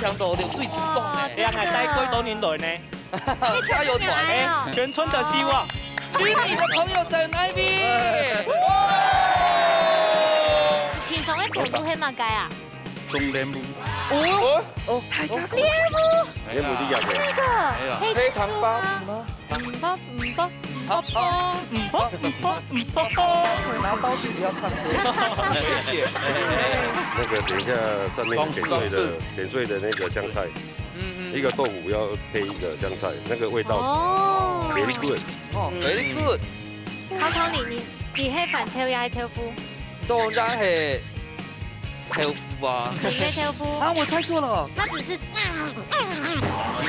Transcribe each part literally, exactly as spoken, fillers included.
想到六對子講呢。哇，哎呀，真的。還帶幾多人來呢？加油團。哎，全村的希望。居民的朋友在哪邊？平常的頭路係麼个啊？中蓮霧。哦，哦，大家練霧。蓮霧你也會？這個，沒有。黑糖芭比嗎？ 毋好，毋好，毋好，毋好，毋好，毋好。拿刀子不要唱歌。謝謝。那個等一下上面點綴的，點綴的那個香菜，嗯嗯。一個豆腐要配一個香菜，那個味道哦。Very good。哦，very good。考考你，你，你係番豆也係豆腐？當然係 豆腐啊。你沒豆腐。啊，我猜錯了。他只是，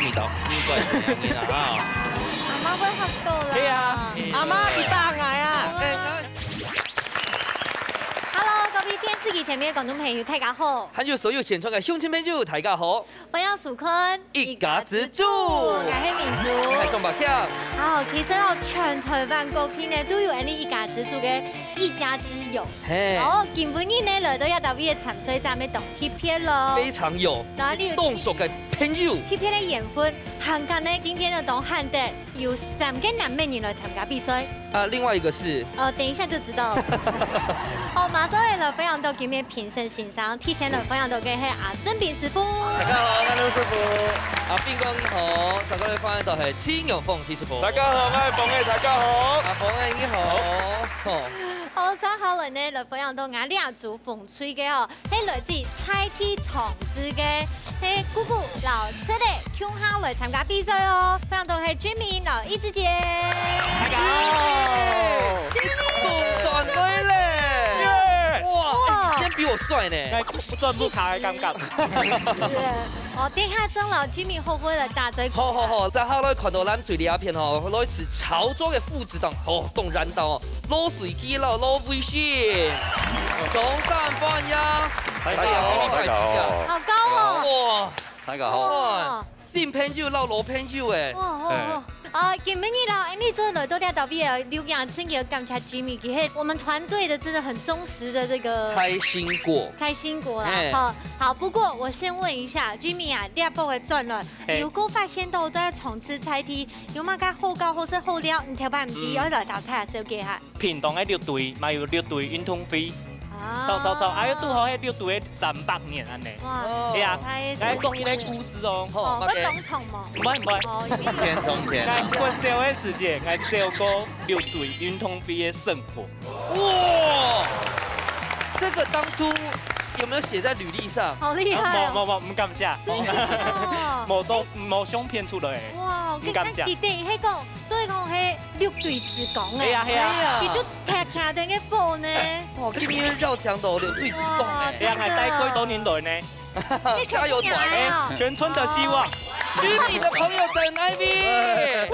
你到，你怪人啊啊！阿媽會發抖啦。對啊。阿媽，你打𠊎啊！好啦。哎，那 Hello，各位電視機前面的觀眾朋友，大家好。還有所有現場的鄉親朋友，大家好。歡迎收看一家之煮。𠊎係明珠。𠊎係鍾伯謙。好，其實哦，全台灣各地呢，都有恁呢一家之煮个一家之友。 嘿。哦，今晡日呢，來到這搭位个參賽者乜當特別咯。非常有，哪裡有當熟个朋友。特別个緣分，還敢呢，今天就當難得，有三個男仔人來參加比賽。啊，另外一個是？呃，等一下就知道了。好，馬上來，來歡迎到今日評審先生，提前來歡迎到个係阿俊斌師傅。大家好，我係師傅。阿斌哥你好，再過來歡迎到係徐玉鳳徐師傅。大家好，我係鳳仔，大家好。阿鳳仔你好。好。 好，接下來呢，來歡迎到𠊎這組紅隊个哦，係來自在地長治个，係姑姑摎姪仔共下來參加比賽哦。歡迎到係君明摎一枝姐。大家好。終於轉來咧！耶！哇，哇。哎，今天比我帥呢。哎，不賺不卡的感覺。哦，等一下正摎君明好好來打嘴鼓。好好好，接下來看到藍隊這片哦，來自潮州个父子檔，哦，當緣投哦。 老水雞摎老微信，掌聲歡迎！大家好，大家好。好高哦！哇，大家好。哇，新朋友摎老朋友哎。哇，哇，哇。啊，今晡日啦，哎，你做來到這搭位啊，錄影真个感謝Jimmy，佢係我們團隊的真的很忠實的這個開心果。開心果啦，哎。好，好，不過我先問一下，Jimmy啊，這擺个轉來，哎。有無發現到在長治在地，有麼个好搞、好食、好尞，你頭擺毋知，嗯。愛來找大家紹介下。 屏東个六堆，嘛有六堆運動會。啊。走走走，哎喲，拄好係六堆个三百年恁呢。哇，哎呀，太厲害。來講一個故事哦。哦，會當長無？毋會，毋會。哦，因為從前，從前啊。來，國小个時節，𠊎走過六堆運動會个生活。哇，這個當初有沒有寫在履歷上？好厲害哦。啊，無，無，無，毋敢寫。真的哦。無做，無相片出來。哇，毋敢寫。你看，佢等於係講， 所以講係六堆之光哎。係啊，係啊。哎呀。佢就徛徛等个火呢。哦，今天要搶到六堆之光哎。哇，這樣還帶幾多人來呢？真的。加油團。哎，全村的希望。哦。Jimmy的朋友在哪邊？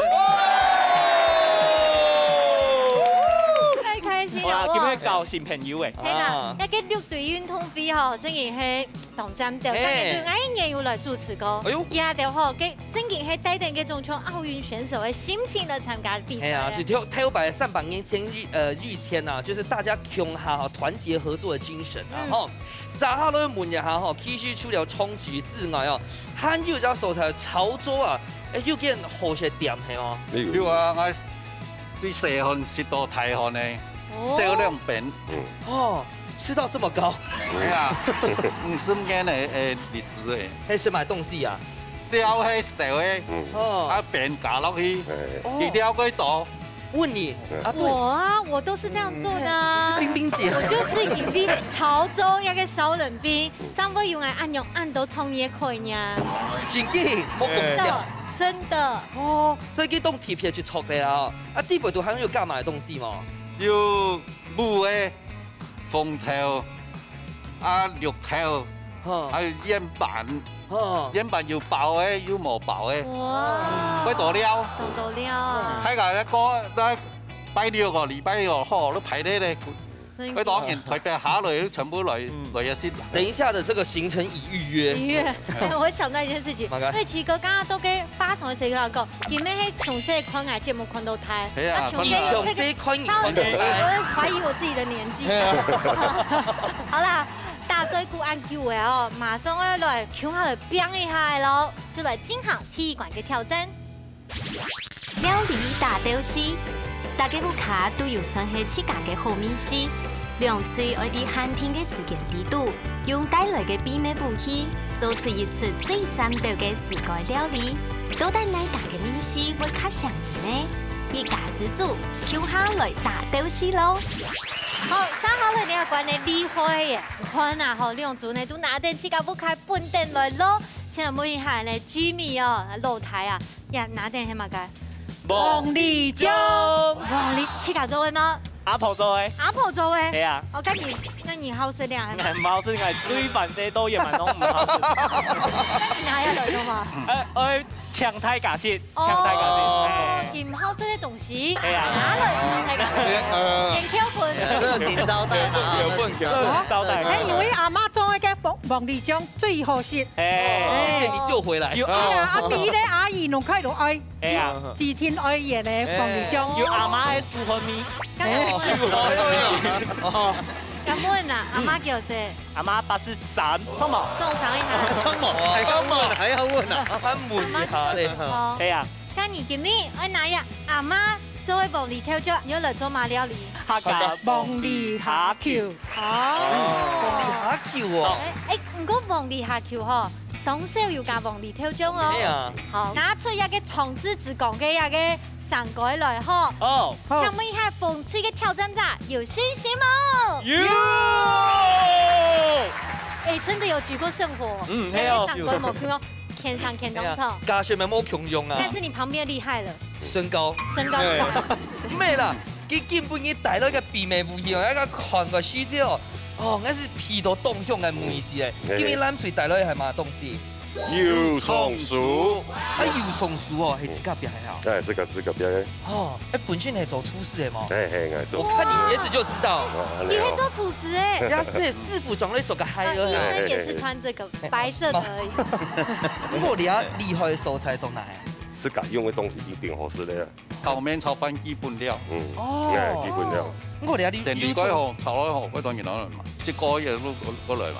太開心了，哇，哇。今天交新朋友哎。係啦，啊。該個六堆運動會吼，真个係當讚的，哎。大家對，𠊎一年有來主持過。哎喲。佢兜吼，該 正經係帶等該種像奧運選手个心情來參加比賽。哎呀，是頭，頭擺三百年前以，呃，以前啊，就是大家共下哈，團結合作的精神啊，嗯。吼。接下來問一下吼，其實除了長治之外哦，還有一隻所在潮州啊，哎，有間好食店係哦。有啊，𠊎對細漢食到大漢个，哦。小兩邊。嗯。哦，吃到這麼高。哎呀，五十年个，誒，歷史誒。該係麼个東西啊？ 料係燒个，嗯。哦。啊，餅加落去，哎。哦。佢料過多。問你，嗯。啊，對。我啊，我都是這樣做的啊。嗯，冰冰姐。我就是因為潮州該個燒冷冰，正會用來恁樣恁多創意个概念。真个，無講笑。真的，真的。哦，所以佢當特別去做个啊。啊，底背肚還有加麼个東西無？有瓠个，紅豆，啊，綠豆，哈。還有燕麥。 哦。燕麥有包个，有無包个。哇。嗯，幾多料。幾多料啊。大家該個，該拜六哦，禮拜六吼，都排隊咧。真的。幾多人台北下來，全部來，嗯。來一些。等一下的這個行程已預約。預約。我想到一件事情，麼个？因為奇哥剛剛都跟發蟲的時候講，你們係從細看𠊎節目看到大，係啊，那從細有這個看到大。你從細看你看到大。我會懷疑我自己的年紀。係啊。好啦，大嘴過恁久个哦，馬上愛來共下來拚一下个咯，就來進行第一關个挑戰。料理打鬥敘，大家屋下都有算係自家个好味緒，兩隊愛在限定个時間裡肚，用帶來个秘密武器，做出一出最讚鬥个自家料理。到底哪家个味緒會較上癮呢？一家之煮，共下來打鬥敘咯！好，續下來這關个厲害耶！你看啊，吼，兩組呢都拿等自家屋下本等來咯。先來問一下呢，Jimmy哦，老弟啊，呀，拿等係麼个？黃梨醬。黃梨自家做个嗎？阿婆做个。阿婆做个。係啊。哦，該你，該你好食了，係嗎？毋好食，𠊎對飯食到夜晚攏毋好食。該你拿下來做麼？呃，呃，請大家食，請大家食。哦，哎。佢毋好食个東西，係啊。拿來請大家食。呃。請客人。熱情招待啊。有份，有份招待。哎，因為阿媽做个黃，黃梨醬最好食。哎。哦，謝謝你救回來。有，哎呀，啊，比咧阿姨弄開都愛。 哎呀。幾，幾天愛演个黃梨醬。哎。有阿媽个手好味。哎。哦。敢問啊，阿媽幾多歲？阿媽八十三，著無？中獎一下。著無？還要問，還要問啊？還問一下咧。哦。哎呀。該你今日愛拿呀，阿媽做个黃梨豆醬，你愛來做麼料理？客家黃梨蝦球。哦。黃梨蝦球哦。哎，哎，毋過黃梨蝦球吼， 當少有加黃梨豆醬哦。係啊。好，拿出這個長治之光个這個生果來吼。哦。好。請問一下，紅隊个挑戰者有信心無？有。哎，真的有舉過聖火。嗯，那個生果無看到，係哦。天上天上頭。係啊，加上無共樣啊。但是你旁邊厲害了。身高。身高。對。毋係啦， 佢今晡日帶來个秘密武器哦，該個看个時節哦，哦，該係鼻到當香个味緒誒。嘿嘿。今日藍隊帶來个係麼東西？油蔥酥。啊，油蔥酥哦，係自家煏个啊？哎，自家，自家煏个。哦，哎，本身係做廚師个嘛？嘿嘿，𠊎做。我看你鞋子就知道。哦，恁樣哦。你還做廚師誒？呀，係師傅裝咧做个鞋啊。啊，醫生也是穿這個白色的而已。哎，是嗎？毋過你啊，厲害个所在在哪？自家用个東西一定好食个啊。 炒麵、炒飯基本料。嗯。哦。哎，基本料。毋過你啊，你，整理過後，炒落去後，會當然來買。一個月都，都，都來買。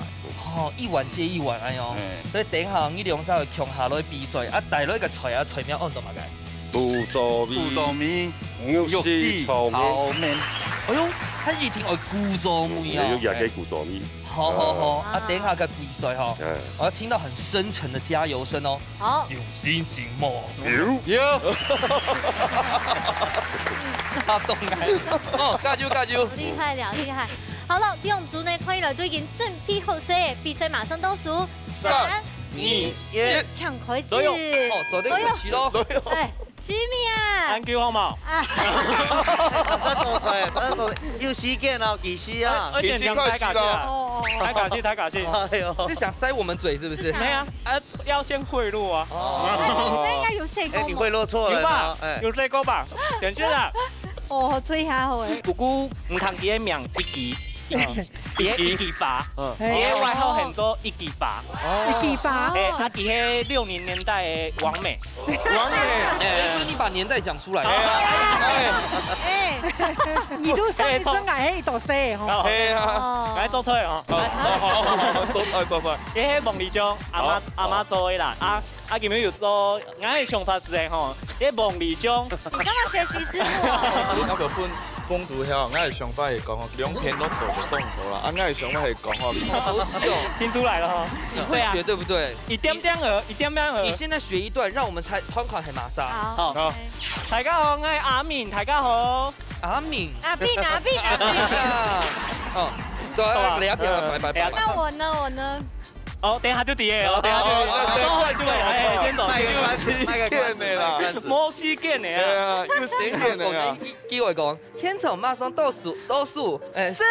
哦，一碗接一碗，哎喲。哎。所以等一下，你兩儕會共下來比賽，啊，帶來个菜啊，菜名安到麼个？古早味。古早味。肉絲炒麵。肉絲炒麵。哎喲，佢一定愛古早味啊。有，有，也可以古早味。好，好，好。啊，等一下个比賽哈，嗯。我要聽到很深沉的加油聲哦。 好。用信心無？有。有。啊，當然。哦，加油，加油。厲害了，厲害。好了，兩組呢，看起來都已經準備好勢，比賽馬上倒數，三、三、二、二、一，一。請開始。來喲。哦，做得過去咯。來喲。哎，Jimmy啊。恁久好無？啊。做出來，做出來，有時間哦，其實啊。而且你們太感謝了。哦，哦，哦。太感謝，太感謝。哎喲。是想塞我們嘴是不是？是想。沒有啊，啊， 要先賄賂啊。哦。那應該有細個嘛。哎，你賄賂錯了，有吧？哎。有細個吧？等一下。哦，最好欸。姑姑，你看佢个名一枝，一枝，一枝花，嗯。佢个外號喊做一枝花。哦。一枝花。哎，啊，佢係六零年代个網美。網美，哎。就是你把年代講出來。哎呀，哎。哎，你都上一生矮黑一朵谁吼？哦。哎呀。哦。來，做出來哦。好，好，好，好，做出來，做出來。 這係黃梨醬，阿媽，好，阿媽做个啦。啊，啊，今日有做，𠊎个想法係个吼，這黃梨醬。你幹嘛學徐師傅啊？𠊎就分公主遐，𠊎个想法係講吼，兩片都做得當好啦。啊，𠊎个想法係講吼，好熟悉哦。聽出來了哈。你會學對不對？一點點仔，一點點仔。你現在學一段，讓我們猜，看看係麼儕。好。好。OK。大家好，𠊎係阿明，大家好。阿明。阿明，阿明，阿明。阿明啊。哦，對，好啊。兩片，拜拜，拜拜。那我呢？我呢？ 哦，等一下就知了哦，等一下就知了。哦，哦，哦，哦，哦，哎，先走，先走。賣個關子，賣個關子。無時間个啦。無時間个啊。哎呀，有時間个啊。講，機會講，現場馬上倒數，倒數，哎，四、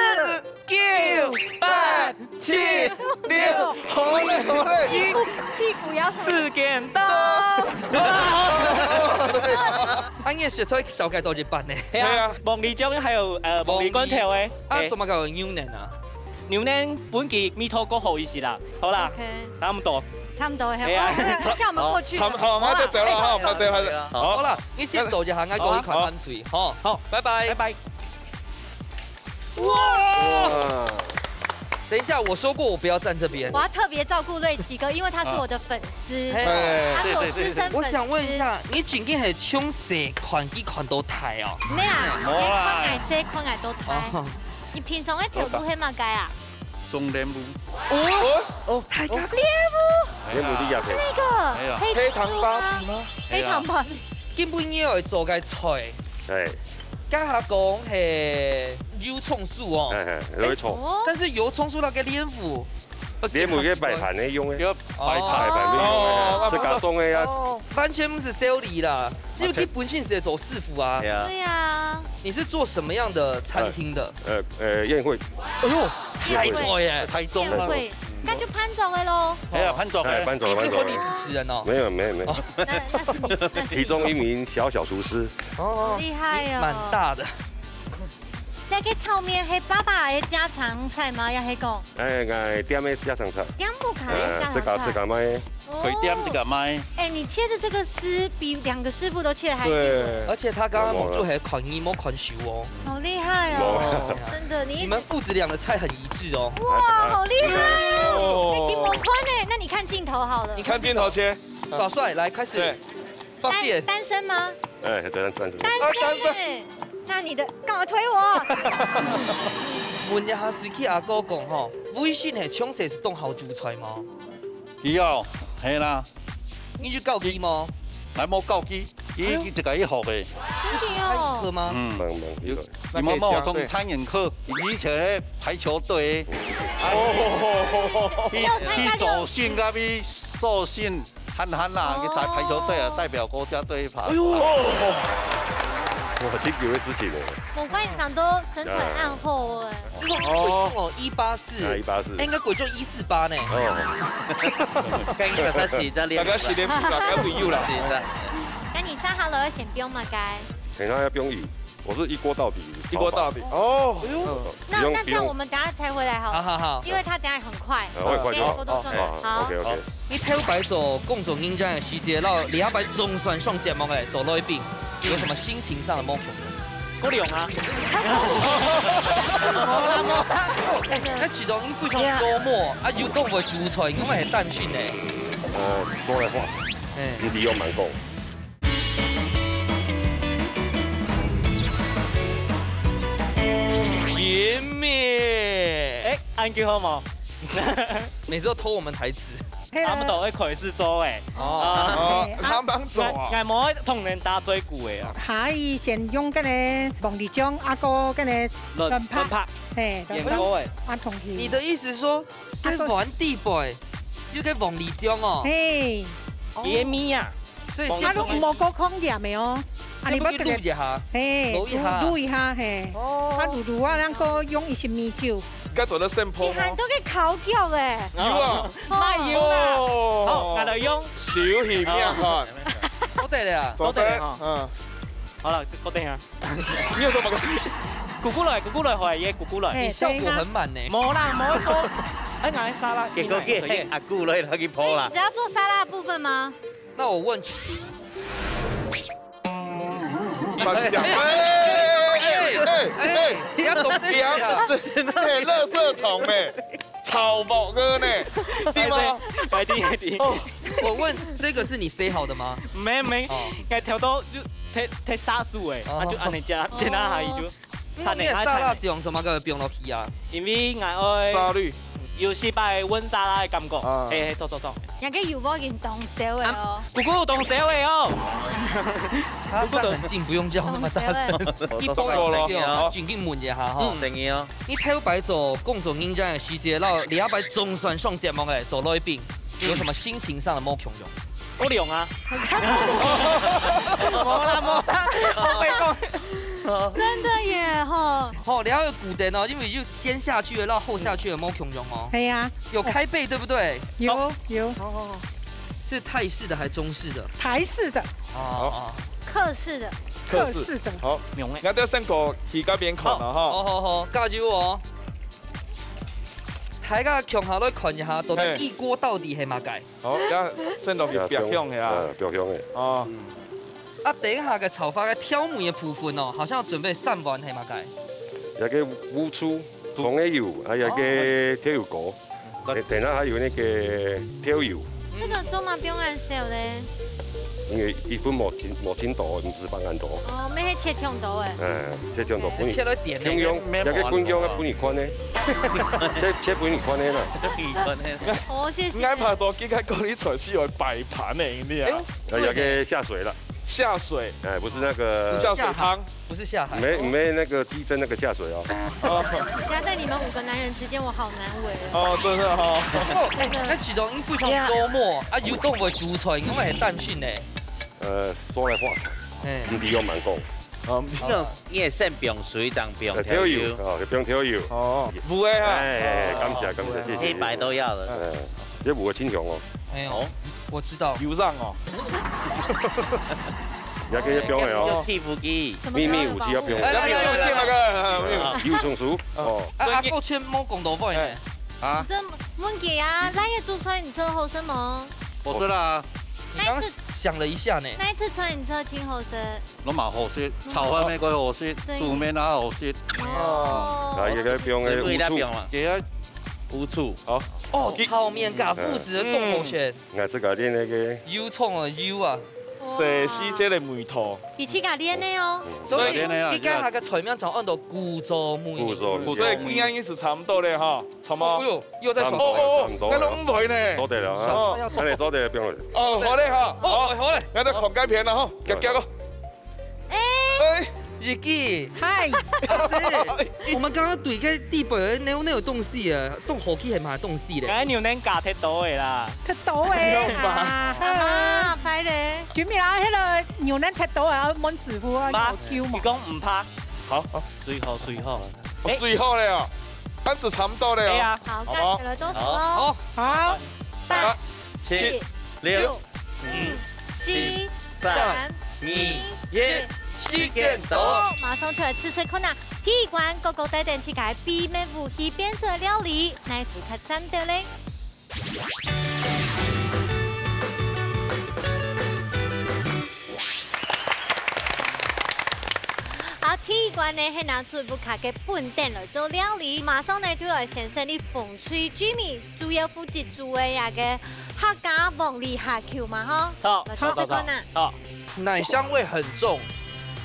九、八、七、六，好嘞，好嘞。屁股要時間到。啊，你个食材紹介到一半呢。係啊，係啊。黃梨醬還有，呃，黃梨罐頭欸。啊，哎。做麼个有牛奶啊？ 牛奶分佢味道較好一些啦。好啦，OK。差不多。差不多，嘿。哎呀。哦，叫我們過去了。好，好，我們要走了哈，哇，拍手，拍手。好。好啦，你先走一下，𠊎過去看淡水，好。好，拜拜。拜拜。哇！哇！等一下，我说过我不要站这边。我要特别照顾瑞奇哥，因为他是我的粉丝，啊。嘿。哎，他是我资深粉丝。对，对，对，对。我想问一下，你真个系从細看佢看到大哦？没有啊，没有啦。你看矮細，看矮都大。哦。你平常的头路是么个啊？种莲雾。哦，哦，大家莲雾。莲雾你也是。是那个，哎呀。黑糖芭比吗？黑糖芭比。今晡日要做个菜。哎。刚才讲系油葱酥哦。哎，哎，油葱。哦。但是油葱酥那个莲雾，莲雾个摆盘个用个。要摆盘。摆盘个用个，哦。自家种个呀。哦，完全不是料理啦，因为佢本身是做师傅啊。对啊。对啊。你是做什么样的餐厅的？呃，呃，宴会。哎呦，太错耶。台中。宴会，那就潘总的咯。哎呀，潘总，哎，潘总，你是婚礼主持人哦。没有，没有，没有。哦。那，那是你，那是你。其中一名小小厨师。哦，厉害哦。蛮大的。那个炒面是爸爸的家常菜吗？要黑讲？哎，哎，店的家常菜。店屋下的家常菜。哎，自家，自家卖。哦。开店自家卖。哎，你切的这个丝比两个师傅都切得还利。对。而且他刚刚目珠还看你，没看手哦。好厉害哦，真的，你一直你们父子俩的菜很一致哦。哇，好厉害哦！哦。哎，比我宽呢，那你看镜头好了。你看镜头切。耍帅，来，开始。对。放电。单，单身吗？哎，对，单身。单身耶。啊，单身。那你的，干嘛推我？问一下，随去阿哥讲吼，微信系从細是当好煮菜吗？佢哦，系啦。你去教佢吗？还无教佢，佢，哎呦。佢自家去学个。真的哦。开课吗？嗯。猛猛有，有没有从餐饮课，以前排球队，哦。去，去做训，甲去受训，憨憨啦，去打排球队啊，代表国家队跑。哎呦。我很久的事情了。我观察都身材暗厚哎。这个哦，一八四。啊，一八四。哎，应该国中一四八呢。哦。跟一个在洗在练。大家洗练不了，大家不有啦。洗在。那你上好了会先不用吗？该。等一下要不用雨，我是一锅到底。一锅到底。哦。哎呦。嗯。那，不用，那这样我们等下才回来好了。不用。好，好，好。因为他等下很快。啊，我很快就好。先说动作。好，好，好，好。好。OK，OK。你头擺做工作人員个時節，然後這擺總算上節目个，做來賓，有什麼心情上的無共樣？過涼啊。哎，那其中你非常幽默啊，又當會煮菜，因為係單身呢。呃，講來話，哎。毋知有蠻講。 前面。哎，恁久好無？每次都偷我們台詞。係啊。他們都會開始做哎。哦。啊，哦，係啊。他們做啊。𠊎，𠊎無同人打嘴鼓个啊。下去先用該个黃梨醬，啊，過該个卵，卵白。卵白。嘿，卵白。鹽過哎。啊，同佢。你的意思是說，啊，該碗底背，有該黃梨醬哦？嘿。佢个味啊。 所以先啊，你毋好過放鹽个哦。啊，你愛先摎佢滷一下，嘿，滷一下。滷，滷一下，嘿。哦。啊，滷滷啊，然後用一息米酒。該做得先泡嗎？你還都个烤腳哎。有啊。哪有啦？哦。好，𠊎來用。手起面汗。做得了啊。做得了哈。嗯。好了，做得啊。你有什麼？咕咕來，咕咕來，好，也咕咕來。嘿，你效果很滿呢。無啦，無做。哎，拿來沙拉，結果佢，嘿，阿姑來，佢去泡啦。你只要做沙拉的部分嗎？ 那我問，大家講，哎，哎，哎，哎，哎，你要懂這些啊。你啊，這，那個垃圾桶呢，草帽哥呢，對嗎？快點，快點。哦，我問，這個是你塞好的嗎？沒，沒，哦。該調到就太，太殺手哎，哦。他就按你加，加那下去就。 你个沙拉醬做麼个放落去啊？因為𠊎愛沙律。有時擺搵沙拉个感覺。啊。嘿，嘿，做，做，做。人家油鑊已經當燒个哦。啊，哥哥有當燒个哦。他站很近，不用叫那麼大聲。當燒个。一般人就緊緊問一下吼。嗯。等於哦。你頭擺做工作人員个時節，然後這擺總算上節目个，做來賓，有什麼心情上的無共樣？ 好涼啊！無啦，無啦，我沒講。真的耶，吼。吼，你要有古典哦，因為又先下去了，然後後下去了，無共樣哦。哎呀。有開背，對不對？有，有。哦，是泰式的還是中式的？台式的。哦，哦。客式的。客式。客式的。好，涼欸。𠊎等先過去該邊看了哈。好，好，好，加油哦。大家共下來看一下，到底嘿。一鍋到底係麼个？ 好，這先落去煏香个啊。嗯，煏香个。哦。啊，等一下个炒法个調味个部分哦，好像要準備三碗係麼个？這個烏醋，蔥个油，還有个豆油膏，等等下還有那個豆油，這個做麼个放恁少咧？因為佢分無清無清楚，毋使放恁多。哦，乜係切長刀誒。嗯，切長刀分你，切了點那個共樣，那個共樣啊，分你看呢，切切分你看呢啦。你看呢？哦，謝謝。𠊎怕到今日講你出去愛擺盤呢，你啊，呃，那個下水了，下水，哎，不是那個不下水湯。不是下海。沒沒那個地震那個下水哦。夾在你們五個男人之間，我好難為哦。哦，真的哈。哦，哎，那其中一非常幽默啊，有講過主菜，因為很擔心呢。呃，說來話長，哎，你比較慢講。哦，你用你也算放水當放呃，调油，調油啊，放調油。哦，無个哈。哎，感謝感謝，謝謝。黑白都要了。嗯，這五個清雄哦，哎呦，我知道。油上哦。你還可以放的哦。用替補機。什麼秘密武器要不用來來來，有請那個。啊，油蔥酥哦，啊，阿哥千莫講到位呢。啊，這問題啊，那個主菜你做好食無？我知道啊，你剛剛想了一下呢。那一次菜你做真好食，攏嘛好食，炒飯乜過好食，煮麵也好食，哦，啊，也可以放个烏醋，這个不用了，這个烏醋。哦，炒麵加副食都好食，那這個練那個油蔥啊油啊，所以是這个味道。佢自家練的哦。所以對啊你看那個菜名就安到古早味。古早味所以應該意思差不多了哈，差不多。哎呦，又在爽哦。哦差不多哦，那攏毋會呢。做得了啊，爽快要動那你做得了，不用了。哦，好嘞哈。哦，好，哎，好嘞。那就看該片了哈，夾夾哦。哎，哎，日記，嗨，我們剛剛對該地板那那有東西啊，動火氣還蠻東西的。該牛奶加忒多个啦，忒多个啊！啊，歹咧。今日啊，迄个牛奶忒多啊，問師傅啊，媽求救嘛你。講毋怕，好，好，水好水好，哦水好了哦，開始差不多了哦。對啊，好，好不好看起來做什麼？好，好，八、七、七、六、五、七、三、二、二、一，時間到。好，馬上出來試試看啊！第一關，哥哥帶等自家秘密武器變出來料理，哪一組較讚的嘞？ 好，第一關呢，係拿出屋下个本等來做料理。馬上呢，就來先生你紅隊Jimmy主要負責煮个這个客家黃梨蝦球嘛，吼。好，來試試看啊。好，奶香味很重，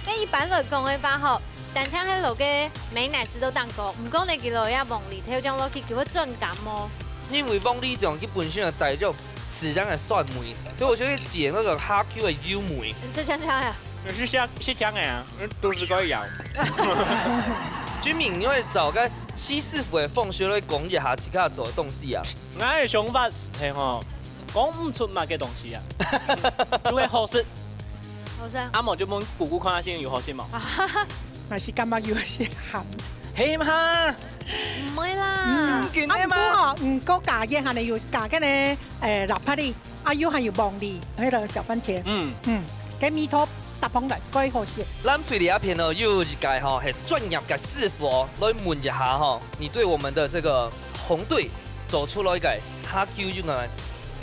該一般來講个話吼，單淨係落个美乃滋都當高，毋過呢，佢落這黃梨豆醬落去，佢會轉甘哦。因為黃梨醬佢本身就帶有自然的酸味，所以我覺得解那種蝦球的油味。你食香香呀？你是香是香个啊，都是可以啊。居民因為找个七師傅的風水來講一下自家做的東西啊。我个想法係吼，講毋出麼个東西啊，就會好食。好食。阿毛就問姑姑看下先有好食無？還是感覺有一些鹹。係嘛？毋會啦嗯，。啊，毋過吼，毋過加鹽還係有加个呢，誒，辣椒粒，啊，又還有黃梨，迄个小番茄，嗯，嗯，个味道搭配來，蓋好食。藍隊這片哦，又有一個吼係專業个師傅哦，來問一下吼，你對我們的這個紅隊做出來个蝦球有哪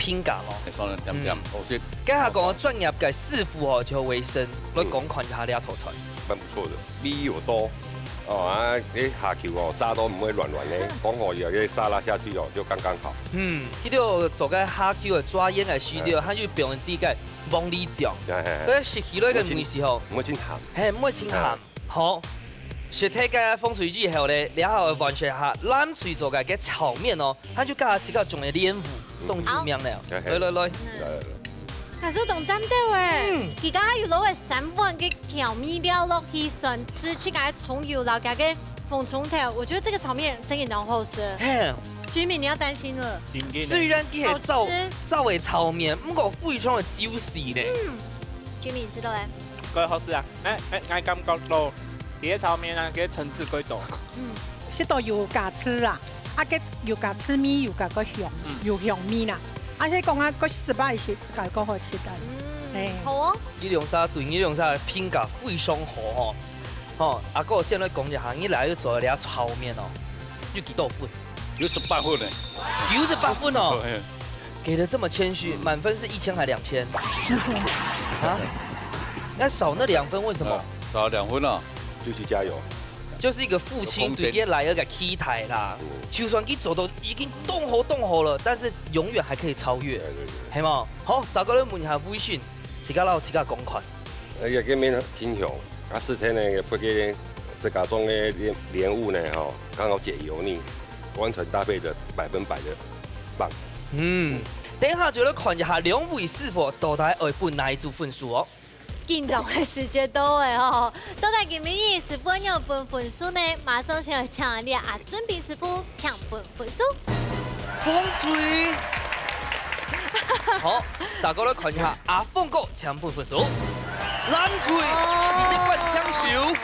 評價咯？你說了點點，好食。該下講專業个師傅哦，就為生來講看一下這道菜。蠻不錯的，味有多。哦啊，這蝦球哦，炸到毋會軟軟的，講好有个沙拉下去哦，就剛剛好。嗯，佢兜做个蝦球个抓鹽个時節，佢就放一滴个黃梨醬，哎哎哎，所以食起來个味緒吼，毋會真鹹。嘿，毋會真鹹。好，食忒个風水以後咧，然後換食下藍隊做个个炒麵哦，佢就加自家種个蓮霧，當有名了。嘿嘿來來來，來來來，還係當讚到誒，佢家下有落个三碗个調味料落去，算係自家个蔥油，然後加个紅蔥頭，我覺得這個炒麵真的當好食。嘿，居民你要擔心了，真緊雖然佢係燥好吃燥个炒麵，毋過非常个juicy呢。居民你知道誒？蓋好食啊！哎哎，𠊎感覺到，佢个炒麵啊，佢个層次蓋多。嗯，食到有加刺啊，啊个有加刺味，有加个香，有香味啦。啊，係講啊，个失敗是加个好食个。嗯哎，好哦。你兩儕對你兩儕評價非常好吼。吼，阿哥先來講一下，你來做這炒麵哦，有幾多分？有十八分呢。九十八分哦，嘿給得這麼謙虛，滿分是一千還兩千？啊？那少那兩分為什麼？少兩分哦。繼續加油。就是一個父親對佢个倈仔个期待啦。就算佢做到已經當好當好了，但是永遠還可以超越，係無？好，再過來問一下Wei Shin，自家摎自家講看。呃，這個面很雄，啊，四天呢，也不給這家中的蓮，蓮霧呢，吼，剛好解油膩，完全搭配的百分百的棒。嗯，等一下就來看一下兩位師傅到底愛分哪一組分數哦。 緊張个時節到了吼，到底今晡日師傅愛仰分分數呢？馬上先來請𠊎等阿俊斌師傅請分分數。風吹。好，再過來看一下阿峰哥請分分數。藍隊，你得分請手。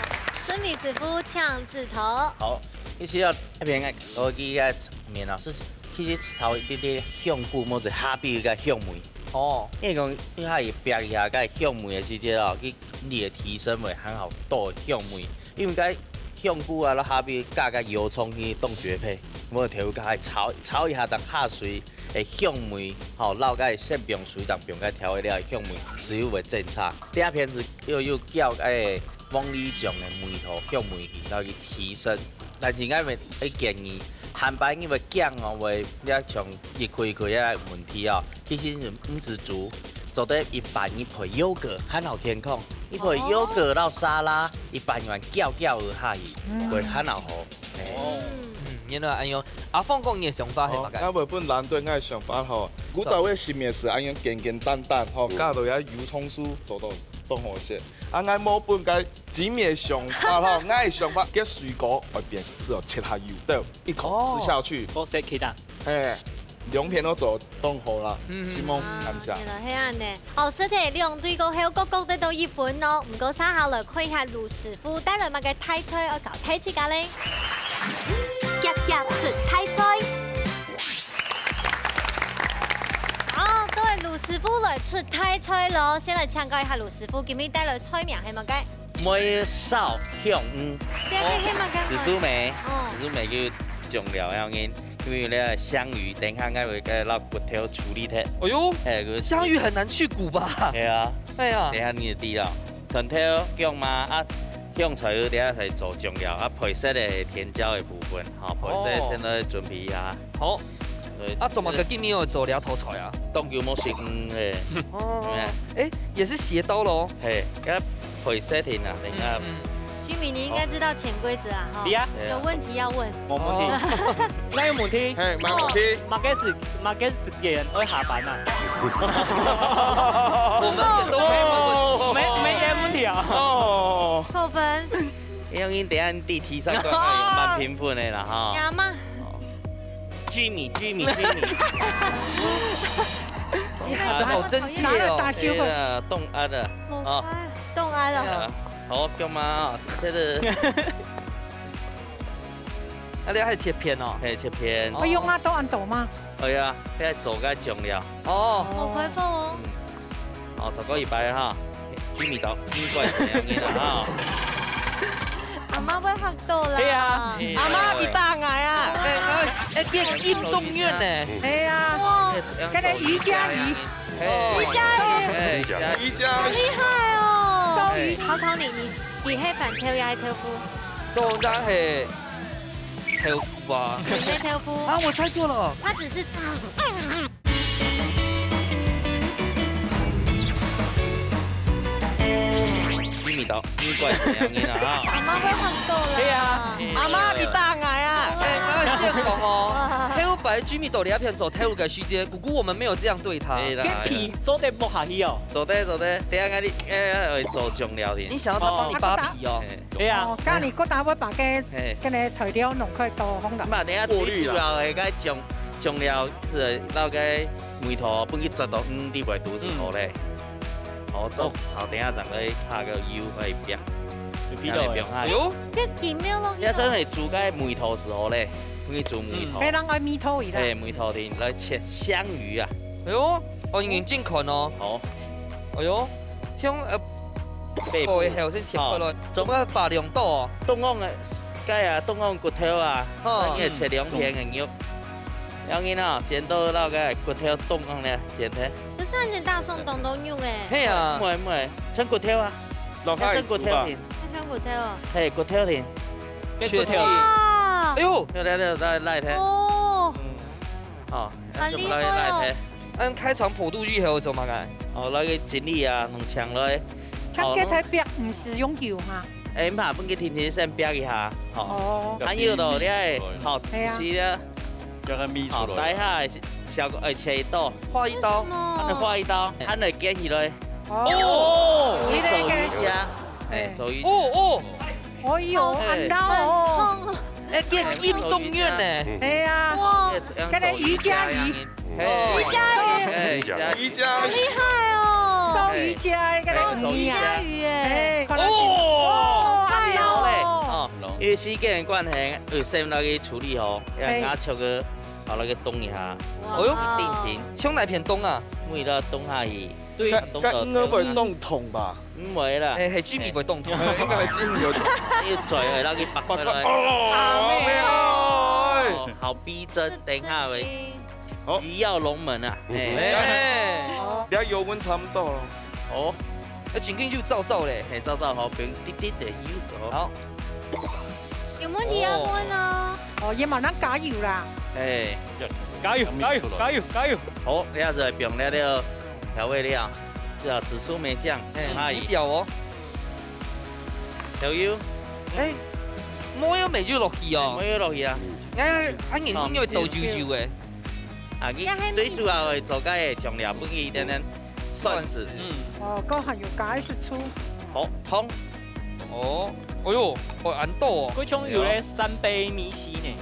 俊斌師傅請指頭。好，其實啊，這片个科技个層面啊，是其實炒一點點香菇，或者下邊个香味。 哦。因為講，你下去煏一下該香味个時節哦，佢，你个提升會還較多香味。因為該香菇啊，摎下邊加个油蔥去當絕配，無調个還炒，炒一下，等下水个香味，吼，摎該先放水，等放該調味料个香味，水又會增差。第二片是又，又叫該黃梨醬个味道，香味去，摎佢提升。 但是𠊎會，會建議，下擺你會驚哦，會，你愛像一塊一塊个問題哦，其實你毋使煮，做得一半你配優格，還好健康。你配優格摎沙拉，一半一半攪攪下去，會還好好。哎。嗯。嗯，原來恁樣。阿峰哥，你个想法係麼个？哦，𠊎會分藍隊，𠊎个想法吼，古早味个新味係恁樣簡簡單單吼，加到這油蔥酥做到當好食。啊，𠊎無分該 Jimmy个想法吼，𠊎个想法，該水果愛變，係哦，切下油豆，一口吃下去。哦。好食去啦。嘿，兩片都做當好啦，嗯。希望感謝。啊，原來係恁呢。好，所以兩隊過後，各各得到一分哦。毋過，接下來看一下盧師傅帶來麼个大菜，愛教大自家咧。遽遽出大菜。 好，到位盧師傅來出大菜咯，先來請教一下盧師傅，今晡日帶來菜名係麼个？梅燒香芋。這個係麼个？紫蘇梅，哦。紫蘇梅就醬料要緊，因為呢，香芋，等一下𠊎會，呃，摎骨頭處理忒。哎喲，哎，佢香芋很難去骨吧？對啊。哎呀。等一下你就知道。 蒜頭、薑嫲啊，香菜有這下係做醬料啊，配色个甜椒个部分，吼，配色先來準備一下。哦。好。所以啊，做麼个今晡日愛做這道菜啊？當久無食魚咧。哦。係啊。哎，也是斜刀咯。嘿，該配色定啊，等一下。嗯，嗯。Jimmy，你應該知道潛規則啊，哈。對啊。有問題要問。 無問題。哦。𠊎有問題。嘿，無問題。麼个時，麼个時間愛下班啊？我們也都沒有問題。沒，沒人問題啊。哦。扣分。因為等下你第，第三關愛用慢評分个啦，哈。呀嘛。哦。Jimmy，Jimmy，Jimmy。你喊得好真切哦。哎呀，凍啊的。哦。凍啊了。哎呀，好，幹嘛啊？這個 啊，你還切片哦？嘿，切片。哦。會用啊，都恁多嗎？哎呀，這做个醬料。哦。好開放哦。嗯。哦，再過一擺哈。Jimmy到，你過來這樣子啦哈。阿媽會嚇到啦。對啊，哎呀。阿媽，你打𠊎啊！哎，哎，哎，這運動員呢？哎呀，哇。這个瑜伽椅。 嘿。瑜伽椅。嘿，瑜伽椅。瑜伽椅。好厲害哦！終於。考考你，你，你係番豆也係豆腐？當然係豆腐啊。你係豆腐。啊，我猜錯了。它只是，Jimmy到，你過來這樣子啦哈。阿媽會嚇到啦。對啊。阿媽，你打𠊎啊！哎，𠊎先講哦，哇。頭擺Jimmy到這片做豆腐个時節， 姑姑，我們沒有這樣對他。可以啦，可以，做得摸下去哦。做得，做得，等下𠊎，哎，哎，做醬料的。你想要他幫你扒皮哦？哦。嘿。對啊。哦，該你過等會把該，嘿。該个材料弄開到烘乾。嘛，等下最主要的，該醬，醬料係摎該梅頭，分佢做到，嗯，裡背肚係好咧。嗯。好，做，哦。炒，等下正來下个油，來煏。有味道欸。等下你煏下。哎喲。這奇妙咯，這真係煮該梅頭係好咧。 你煮梅頭。嗯。該人愛梅頭佢啦。嘿，梅頭丁來切香芋啊。哎喲，哦，認真看哦。好。哎喲，像，呃，背部。過以後先切開來，哦，中，做麼个劃兩刀哦？中央个，該啊，中央骨頭啊，哦。你愛切兩片个肉。嗯。然後呢，剪到那個骨頭中央呢，剪開。可是你打算當多肉欸。嘿啊。毋會，毋會，像骨頭啊。落下去煮吧。像骨頭丁。那像骨頭哦。嘿，骨頭丁。確定。哇！哎喲，來來來來來，哦，嗯，好，很厲害哦。來來來，恁開場破肚以後做麼个？哦，來个整理啊，弄強來。像這台壁毋使用油哈？哎，毋怕，分佢定定先壁一下，吼。哦。還有咯，你愛，吼，係啊。是啊。讓它咪出來。好，底下小个，哎，切一刀。畫一刀。為什麼？還能畫一刀，還能捲起來。哦，哦，你這个，做瑜伽，哎，做瑜伽。哦哦。 哎喲，哎，很痛哦。很痛。哎，這運動員呢？哎呀，哇，這樣可能瑜伽椅。嘿，瑜伽椅。哎，瑜伽椅。很厲害哦。做瑜伽的，可能椅啊。瑜伽椅耶。哎，可能是，哦，哦，很痛。好嘞，哦，因為時間的關係，有先來去處理哦，要拿手个，把那個動一下。哇。哎喲，定型。向哪片動啊？每到動下去。 對。該，該應該會當痛吧？毋會啦。哎，係Jimmy會當痛。哎，應該係Jimmy會當痛。你嘴會讓佢拔開來。哦，沒有。哦，好逼真，等一下喂。好。魚躍龍門啊，哎。哎。你看油溫差不多了。哦。哎，緊緊就燥燥咧。哎，燥燥好，不用滴滴的油哦。好。有問題啊，哦。問哦。哦，也嘛能加油啦。哎。加油，加油，加油，加油。好，這下子來放了了。 調味料，就要紫蘇梅醬，哎，阿姨。胡椒哦。調油。哎，無有梅酒落去哦。無有落去啊。哎，啊，人應該會倒酒酒誒。啊，你最主要會做个醬料，分佢一點點酸質。嗯。哦，剛好有加一些醋。好，糖。哦，哎喲，哦，恁多哦。佢像有咧三杯米絲呢。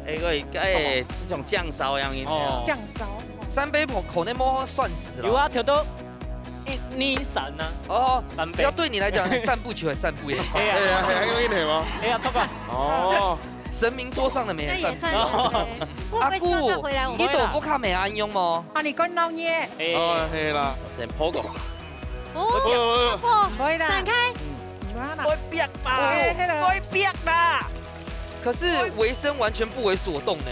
哎，喂，哎，這種醬燒樣子。哦。醬燒。三杯可能無算死了。有啊，調到 一、二、三啊。哦，三杯。只要對你來講，散步就會散步耶。哎呀，哎呀，還用一點嗎？哎呀，錯過。哦。神明桌上的美人飯。那也算是，對。會不會希望他回來我們？阿姑，你豆腐卡沒安用嗎？啊，你講鬧熱。哎。哦，係啦。先泡過。哦，哦，哦。不會啦。散開。嗯。你看啦。會變吧？哎，那個。會變啦。可是維生完全不為所動呢。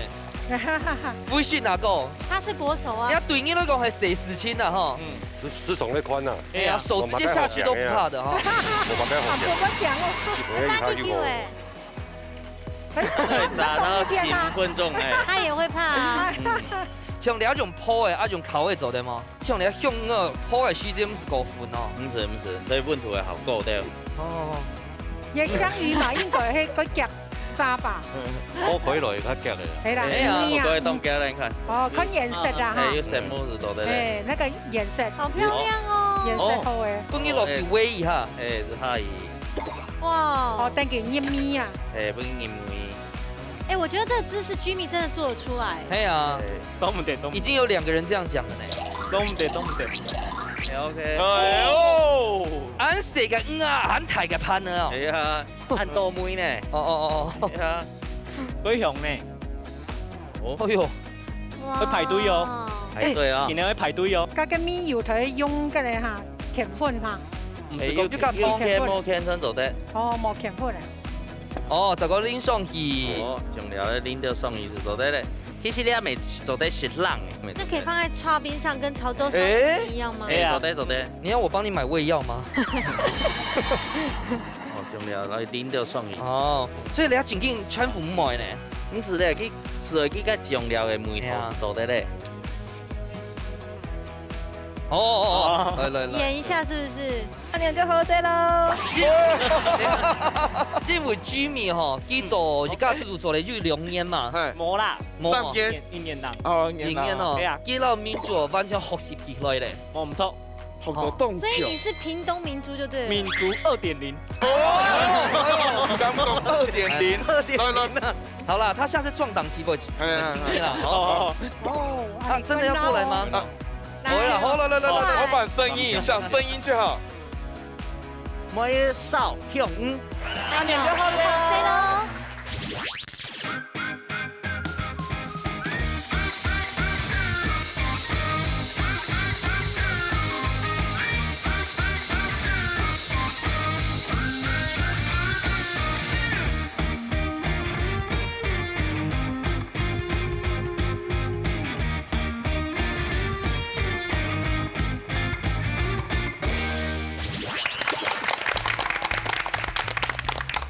不信哪個？他是國手啊。人家對你來講還細事情啊，哈。嗯。 自，自從那款啊，哎呀，手直接下去都不怕的哈。我把該好講。啊，我講哦。我也怕有。哎，炸到十分鐘哎。他也會怕啊。嗯。像你那種泡的，那種烤的做得嗎？像你香个泡的時間毋係過分哦。毋係，毋係，所以溫度會好夠的。哦。也香魚嘛，應該係个夾 炸吧。我可以落去較遽个。係啦，哎呀，你啊。我可以當遽个，你看。哦，看顏色啊，哈。哎，有色目是做得嘞。哎，那個顏色。好漂亮哦。顏色好哎。哦，分佢落去煨一下。哎，係可以。哇。哦，等佢入味啊。哎，分佢入味。哎，我覺得這個姿勢Jimmy真的做得出來。係啊。哎。做毋得，做毋得。已經有兩個人這樣講了呢。做毋得，做毋得。哎，OK。哎喲。恁細个魚啊，恁大个盤啊。哎呀。 恁多妹呢。哦，哦，哦，哦。對啊。幾香呢。哦。哎喲。哇。會排隊哦。排隊啊。今天會排隊哦。該个米有在用个嘞哈，芡粉哈。毋係講，哎，有，有芡粉。有芡粉無芡粉做得。哦，無芡粉嘞。哦，這個淋上去。哦，醬料咧淋到上去係做得咧。其實你也毋使做得食冷个。那可以放在刨冰上，跟潮州燒餅一樣嗎？哎。哎，做得，做得。你要我幫你買胃藥嗎？ 哦，醬料來淋到上去。哦，所以你愛緊緊攢粉妹呢。毋係咧，佢係佢个醬料个味道做得咧。哎呀。哦，哦，哦，來，來，來。演一下是不是？那你就好勢咯。因為Jimmy吼，佢做一家之主做了有兩年嘛。嘿。無啦。無嘛。三年。一年，一年啦。哦，一年啦。一年哦。對啊。佢摎民族完全學習起來咧。無毋著。 學到當久。所以你是屏東民族就對了。民族二點零。哦，敢講二點零。二點零啊。來，來。好啦，他下次壯膽期不會，哎，哎，哎。好，好。哦。哦，他真的要過來嗎？啊。不會啦，好，來，來，來，來，來。老闆，聲音一下，聲音最好。我也少用，嗯。那你就好勢咯。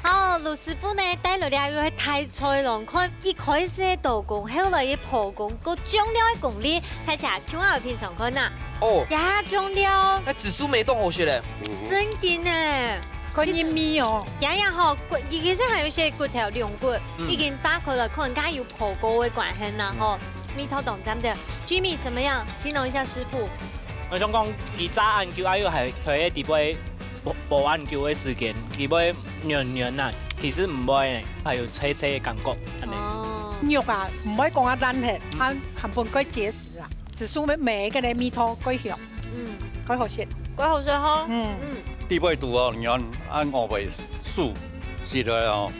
好，盧師傅呢，帶來了又係大菜郎，看一開始个刀工，後來个破功，過醬料个功力，大家共下來品嚐看啊。哦。呀，醬料。該紫蘇梅當好食咧。真个呢。看入味哦。呀呀吼，骨，其實還有一些骨頭、龍骨，嗯。已經打開來，可能跟有破功个關係啦吼。嗯。味道當讚个。Jimmy怎麼樣？形容一下師傅。我想講，佢炸恁久，還有還推个底背 保，保安久个時間，佢會軟軟啊，其實毋會呢，還有脆脆个感覺，恁呢。哦。肉啊，毋會講啊爛忒，嗯。啊，還分較結實啊，紫蘇梅个个味道較香，嗯。較好食。較好食吼。嗯。嗯。底背肚哦，軟，啊，外背酥，食落哦，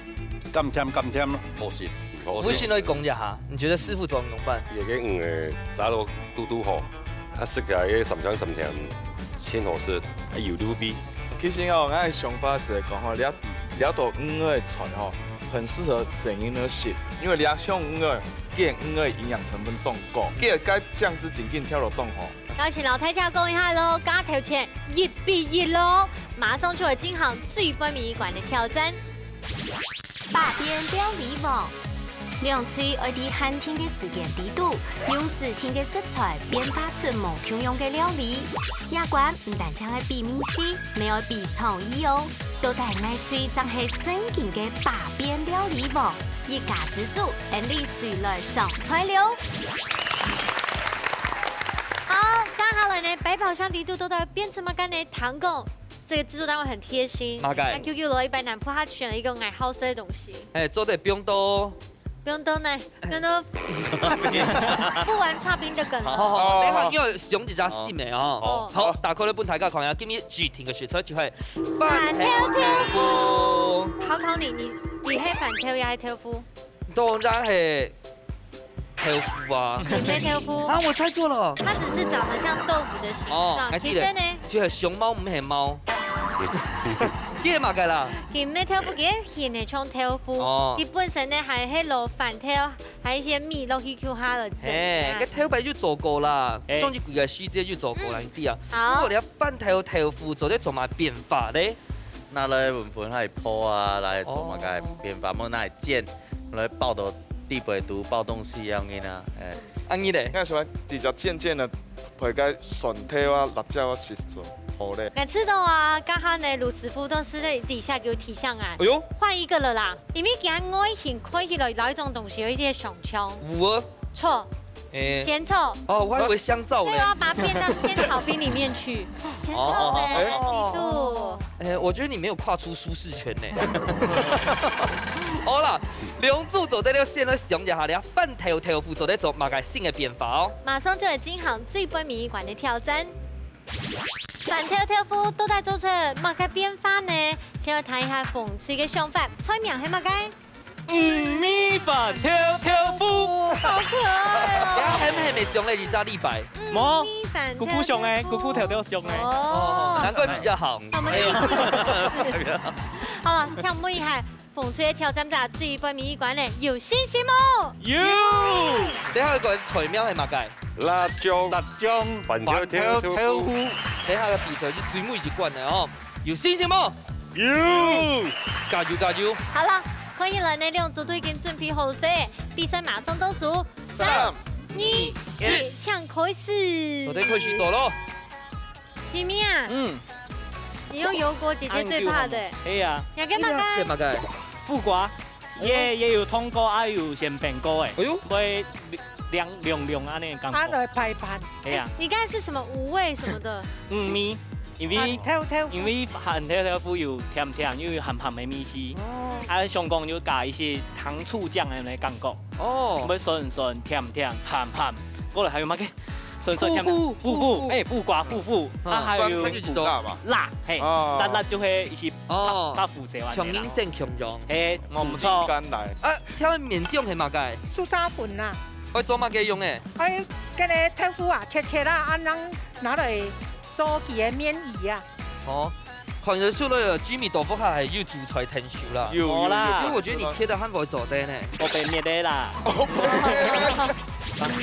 甘甜甘甜，好食，好食。我先來講一下，你覺得師傅做得仰般？這个魚仔炸到嘟嘟好。 啊，食起來个酸甜酸甜，真好食，啊，有入味。其實哦，𠊎个想法係講吼，這，這道魚仔个菜吼，很適合細人仔食，因為這香魚仔，佢个魚仔營養成分當高，佢个該醬汁真緊調到當好。邀請老大家講一下咯，加頭前一比一咯，馬上就會進行最尾一關个挑戰。 百變料理王。兩隊愛在限定个時間裡肚，用指定个食材變化出無共樣个料理。這關毋單淨愛比味緒，乜愛比創意哦。到底哪隊正係正經个百變料理王？一家之煮，𫣆俚隨來上菜了。好，接下來呢，百寶箱裡肚到底愛變出麼个呢？聽講 這個製作單位很貼心，麼个？那QQ羅一百男仆他選了一個愛好食的東西。哎，做得放到，放到哪？放到不玩刨冰的梗了。好，好，好，哦。等一下你愛想一下新的哦。哦。好，打開來分大家看一下，今日指定个食材就係番豆豆腐。考考你，你，你係番豆也係豆腐？當然係 豆腐啊。你係豆腐。啊，我猜錯了。它只是長得像豆腐的形狀，哦，其實呢？就係熊貓，毋係貓。這係麼个啦？佢毋係豆腐，佢个形係像豆腐。哦。佢本身呢，還係落番豆，還有一些米落去，QQ下了整。哎，該豆腐就做過啦，哎。總之幾個時節就做過啦，嗯。你知啊。好。不過你看番豆豆腐做得做麼變化咧？ 拿來搵分佢泡啊，來做麼个變化，哦。無拿來煎，來包到底背肚，包東西樣个啊，哎。啊，你咧？𠊎喜歡直接煎煎个，配个蒜頭啊、辣椒啊，其實就好咧。𠊎知道啊，剛剛呢，盧師傅都係在底下給我提醒啊。哎喲。換一個了啦，因為佢个外形看起來有一種東西，有一些想像。有啊。錯。 哎。仙草。哦，我還以為香皂呢。所以我要把它變到仙草冰裡面去。仙草呢？哦，哦，哦，哦。哎，我覺得你沒有跨出舒適圈呢。好啦，兩組做得了，先來想一下，你看番豆豆腐做得做麼个新的變化哦。馬上就來進行最尾一關的挑戰。番豆豆腐到底做出麼个變化呢？先來聽一下紅隊个想法，菜名係麼个？ 魚米番豆豆腐。好可愛哦。等下係毋係想了一隻禮拜？嗯，無，魚米番豆豆腐。姑姑想个，姑姑偷偷想个。哦。難怪比較好。那我們第一題。好了，想問一下，紅隊个挑戰者最尾一關呢，有信心無？有。等下个菜名係麼个？辣椒。辣椒。番豆豆腐。番豆豆腐。等下个比賽係最尾一關个哦，有信心無？ 有。加油，加油！好了，看起來呢，兩組都已經準備好勢，比賽馬上倒數，三、三、二、二、一，請開始。做得開始做咯。Jimmy啊，嗯。你用油鍋，姐姐最怕的。哎呀。你要幹嘛？你要選麼个？苦瓜。 也，也有燙過，也有先煸過个。哎喲。會涼，涼涼恁呢感覺。啊，來排盤。係啊。哎，你剛才是什麼五味什麼的？五味，因為，番豆豆腐。因為番豆豆腐有甜甜，又有鹹鹹个味緒。哦。啊，上講又加一些糖醋醬恁呢感覺。哦。會酸酸、甜甜、鹹鹹，過來還有麼个？ 酸酸甜甜，苦苦，苦苦，苦苦。哎，苦瓜，苦苦，嗯。啊，還有酸甜苦辣嘛。辣，嘿，哦。辣辣就係一些哦，大，大苦澀啊，像人參共樣。嘿，無錯。苦盡甘來。啊，挑麵醬係麼个？素沙粉啊。愛做麼个用个？哎，該个豆腐啊，切切啦，啊，人拿來做佢个麵衣啊。哦。看得出來哦，Jimmy到屋下係有煮菜𢯭手啦。有，有，無啦。有。因為我覺得你切得還會做得呢。我被滅的啦。毋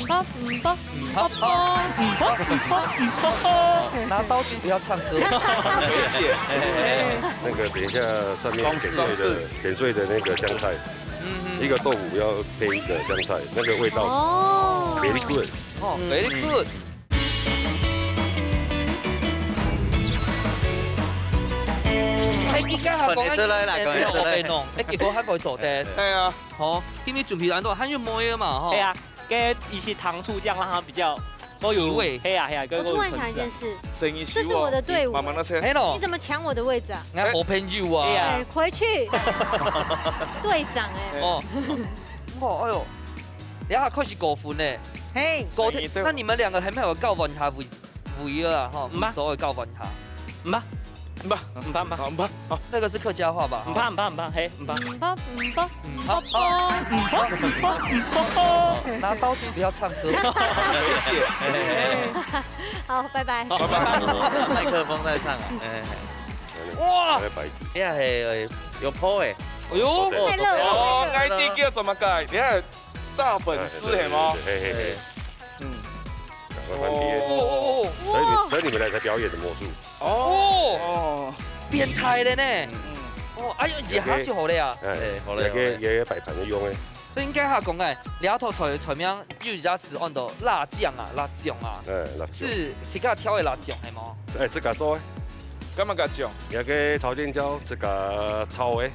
好，毋好，毋好，毋好，毋好。拿刀就不要唱歌。謝謝。那個等一下上面點綴的，點綴的那個香菜，嗯哼。一個豆腐要配一個香菜，那個味道哦。Very good。哦，very good。 哎，你剛才講看得出來啦，看得出來。哎，結果還會做得。哎呀。好，因為準備恁多，還有妹仔嘛，吼。哎呀，該一些糖醋醬讓它比較，哦，有提味。哎呀，哎呀，我突然想一件事，生意這是我的隊伍，慢慢的切。哎喏，你怎麼搶我的位置啊？哎，好朋友啊。哎呀。哎，回去。隊長哎。哦。哦，哎喲，這下開始過分呢。嘿。過分，那你們兩個還沒有交換一下位置？ 位啊，吼，毋怕。所謂交換下。毋怕。毋怕，毋怕，毋怕。好，毋怕。好。那個是客家話吧？毋怕，毋怕，毋怕，嘿，毋怕。毋怕，毋怕，毋怕，毋怕，毋怕。拿刀就不要唱歌。謝謝。好，拜拜。好，拜拜。麥克風在唱啊，哎，哎，哎。哇！哎呀，嘿，有泡哎。哎喲。太熱了，哦，太熱了。該這叫怎麼改？你看，炸粉絲，係無？哎，對，對，對，嘿，嘿，嘿。嗯。 趕快翻篇。哦，哦，哦，哦。等你，等你們來才表演的魔術。哦。哦。變態了呢。嗯。哦，哎喲，一下就好了呀。哎，哎，好了，也可以，好了。也可以擺盤就用哎。所以應該下講哎，這道菜，菜名有一隻字安到辣醬啊，辣醬啊。哎，辣醬。係自家調个辣醬，係無？哎，自家做的。幹嘛个醬？也可以炒青椒，自家炒的。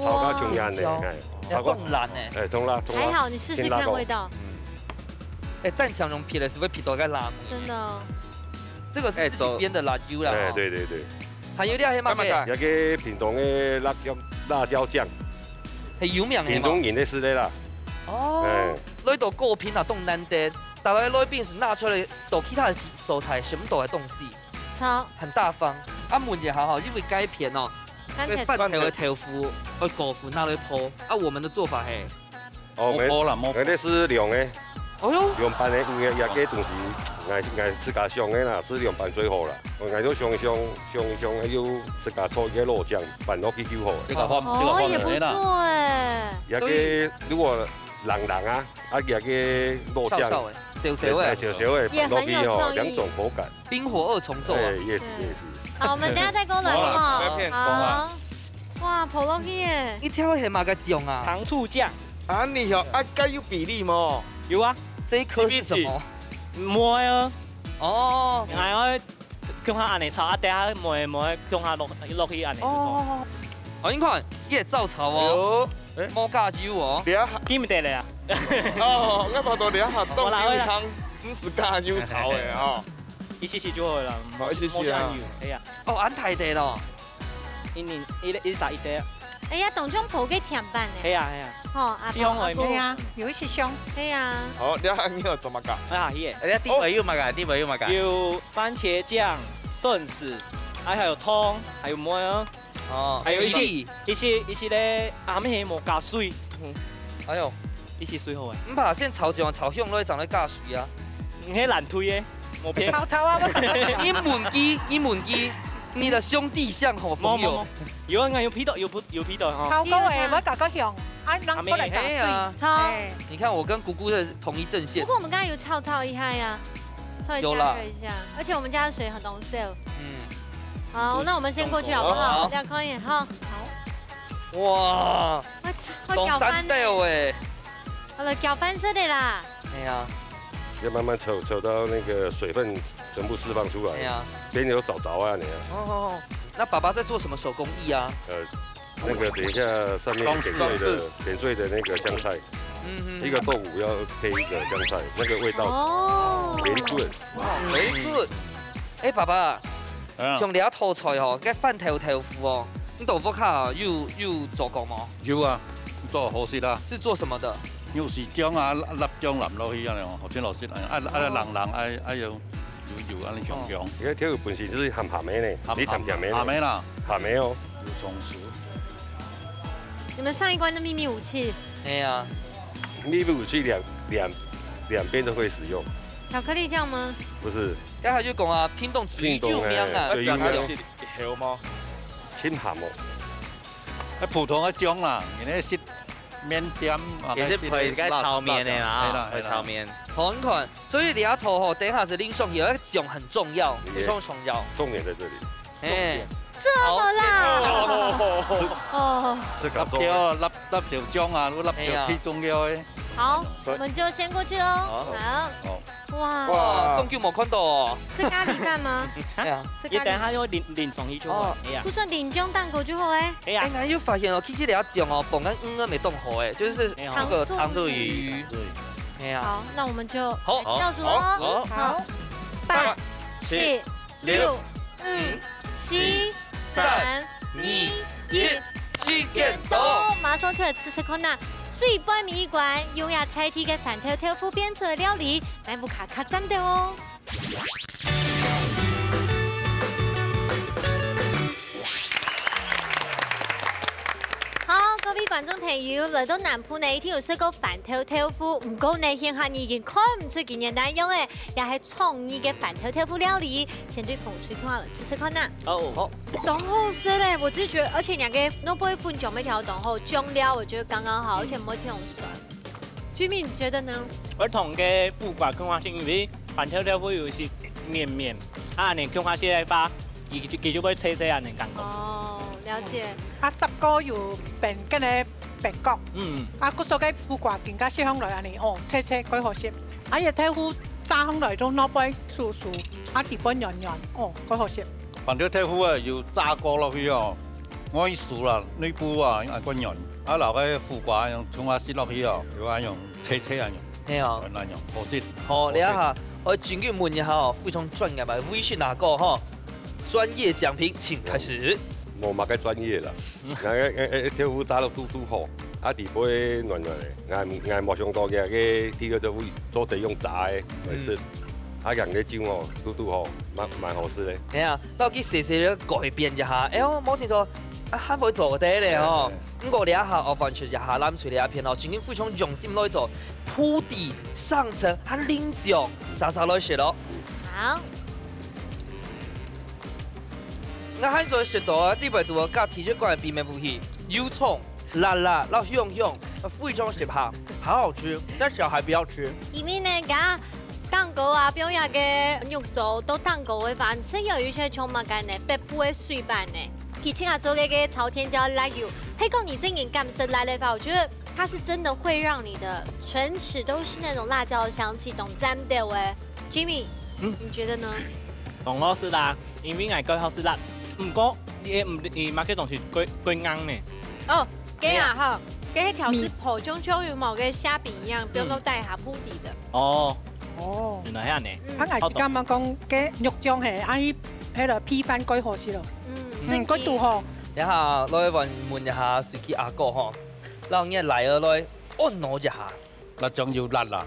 炒到像恁呢，哇。哎，要炒到，凍辣呢。哎，凍辣，凍辣，才好，你試試看味道。嗯。哎，但想用撇的是會撇到該辣妹。真的哦。這個是自己編的辣油啦，哎，吼。對，對，對。還有這還有麼个？那個屏東的辣椒，辣椒醬。很有名的嘛。屏東人的是的啦。哦。哎。來到高屏啊，當難得，大家來賓係拿出來到其他的所在，尋毋到个東西。 超。很大方。啊，問一下吼，因為該片哦，該飯頭个豆腐愛過分拿來泡。啊，我們的做法係？哦，無，無啦，無。𠊎這係涼个。哎喲。涼拌个，因為這個東西，𠊎，𠊎自家想个啦，係涼拌最好啦。𠊎就想，想，想，想，又自家做一個肉醬，拌落去就好了。這個放，哦，這個放也不錯哎。這個如果冷冷啊， 啊，這個肉醬，笑笑的，燒燒的。哎，燒燒的，也很有創意。放落去吼，兩種口感。冰火二重奏啊。哎，yes，哎。Yes。好，我們等一下再講落去吼。好，不要騙，好。好。哇，泡落去耶。一條係麼个醬啊？糖醋醬。啊，你有，啊，該有比例無？有啊。這一顆是什麼？梅啊。哦。哎，我 共下恁呢炒，啊，等下梅梅共下落，落去恁呢就做。哦。哦，你看，佢會照炒哦。哎喲。無加油哦。這下，記毋得了啊。哦，𠊎發覺這下當油湯，毋係加油炒个哦。一息息就好了，哦，一息息啊。無加油，哎呀。哦，恁大垤咯。一人，一，一儕一垤。哎呀，當像泡个甜粄呢。哎呀，哎呀。吼，阿婆，香味。阿婆。哎呀，有一息香。哎呀。好，這下你有做麼个？啊，係耶。哎，這底背有麼个？底背有麼个？有 番茄醬、蒜絲，還，還有糖，還有梅啊。哦，還有一些，一些，一些咧，啊，乜係無加水。嗯。哎喲。一些水好啊。毋怕先炒醬，炒香落去，正來加水啊。你係爛腿个，無騙。好，好啊，你問佢，你問佢，你的兄弟像好朋友。無，無，無。有啊，有鼻到，有鼻，有鼻到吼。好講誒，我感覺香，啊，人過來加水。哎呀。好。哎。你看我跟姑姑的 同一陣線。不過我們剛才有炒炒一下呀，稍微加熱一下，有啦。而且我們家的水很濃色。嗯。好，那我們先過去好不好？好。這樣可以哈。好。哇，會，會攪翻呢。當單調欸。好了，攪翻色的啦。哎呀。要慢慢炒，炒到那個水分全部釋放出來。哎呀。邊有找著啊，你啊。哦，那爸爸在做什麼手工藝啊？呃， 那個等一下上面點綴的，點綴的那個香菜，嗯哼。一個豆腐要配一個香菜，那個味道哦。Very good。哇，very good。欸，爸爸，啊。像這道菜吼，該番頭豆腐哦，你到屋下有，有做過無？有啊，做好食啊。是做什麼的？有時將啊，辣，辣椒淋落去恁樣哦，好像老師恁樣，啊，啊，淋淋，啊，啊，有，有，有恁樣香香。哦。你看豆腐本身就是鹹鹹的呢，鹹鹹，你甜甜的呢。鹹的啦。鹹的哦。有中暑。 你們上一關的秘密武器。哎呀。秘密武器兩，兩，兩邊都會使用。巧克力醬嗎？不是。剛才就講啊，屏東最有名啊。屏東，哎，最有名。那講下去，你曉嗎？真鹹哦。啊，普通个醬啦，因為食麵店啊，也是配該炒麵个嘛，係啦，係啦。配炒麵。好，你看，所以這下頭吼，等一下係淋上去，那個醬很重要，非常重要。重點在這裡。嘿，這麼辣。哦，是感受。辣椒、辣、辣椒醬啊，辣椒最重要个。好，我們就先過去嘍。好。好。好。 哇，哇，當久無看到哦。是咖哩飯嗎？哎呀，是咖哩。你等一下用淋，淋上去就好。哦。哎呀。不是淋醬蛋糕就好欸。哎呀。哎，𠊎有發現哦，其實這醬哦，放个魚仔乜當好欸，就是那個糖醋魚。糖醋魚。對。哎呀。好，那我們就好。倒數嘍。好。好。八、七、六、五、四、三、二、一，時間到。馬上出來試試看吶，最背尾一關，用這在地个番豆豆腐變出來个料理，來屋下較讚兜哦。 好，各位觀眾朋友，來到南部呢，一定有食過番豆豆腐，毋過呢，現下你已經看毋出佢个樣仔，也係創意个番豆豆腐料理。先對紅隊看好了，試試看吶。哦，好。當好食嘞，我自己覺得，而且你那個蘿蔔粉準備調當好，醬料我覺得剛剛好，而且毋會忒酸。 Jimmy，你覺得呢？我同个苦瓜共下食，因為番豆豆腐有一些綿綿，啊，恁樣共下食个話，佢就，佢就會脆脆恁樣感覺。哦，了解。啊，十個有變，跟个變角。嗯。啊，故所个苦瓜更加食起來恁樣，哦，脆脆，蓋好食。啊，這豆腐炸起來都蘿蔔酥酥，啊，底背軟軟，哦，蓋好食。 番豆豆腐啊，有炸過落去哦，外酥啦，內部啊，還過軟。啊，摎該苦瓜用蔥啊塞落去哦，又愛用脆脆啊，係哦。軟軟用，好食。好，好食。這下，𠊎正經問一下哦，非常專業个，微信阿哥吼，專業講評，請開始。無麼个專業啦，𠊎，𠊎，𠊎豆腐炸到堵堵好，啊，底背軟軟个，𠊎，𠊎無想到个，个第二个會做得用炸个來食。嗯。 啊，樣个醬哦，堵堵好，蠻，蠻好食个。係啊，到佢細細个改變一下，哎喲，無聽說，啊，還會做得咧吼。對，對。毋過這下哦，完全一下攬出這片哦，正經非常用心來做，鋪底、上層，還淋醬，煞煞來食咯。好。𠊎還做得食到啊，裡背肚加第一罐个秘密武器，油蔥。 辣辣，然後香香，非常適合，好好吃，但小孩不要吃。因為呢，該蛋糕啊，比如那個肉粽，都蛋糕个話，係有一些像麼个呢，北部个水粄呢。佢自家做个个朝天椒辣油，配合你正經敢食辣个話，我覺得它是真的會讓你的唇齒都是那種辣椒的香氣，當讚个喂。Jimmy，嗯。你覺得呢？當好食啦，因為𠊎蓋好食辣，毋過你，你，你買个東西蓋，蓋硬呢。哦， 該啊吼，該係調食譜，就像有某个蝦餅一樣，不用到帶下鋪底的。哦，哦。原來係恁呢。嗯。啊，𠊎係感覺講，該肉醬係，啊，佢，該个配飯蓋好食咯。嗯，嗯，蓋堵好。這下來問，問一下水記阿哥吼，讓你來了來，按摩一下。辣醬有辣啦，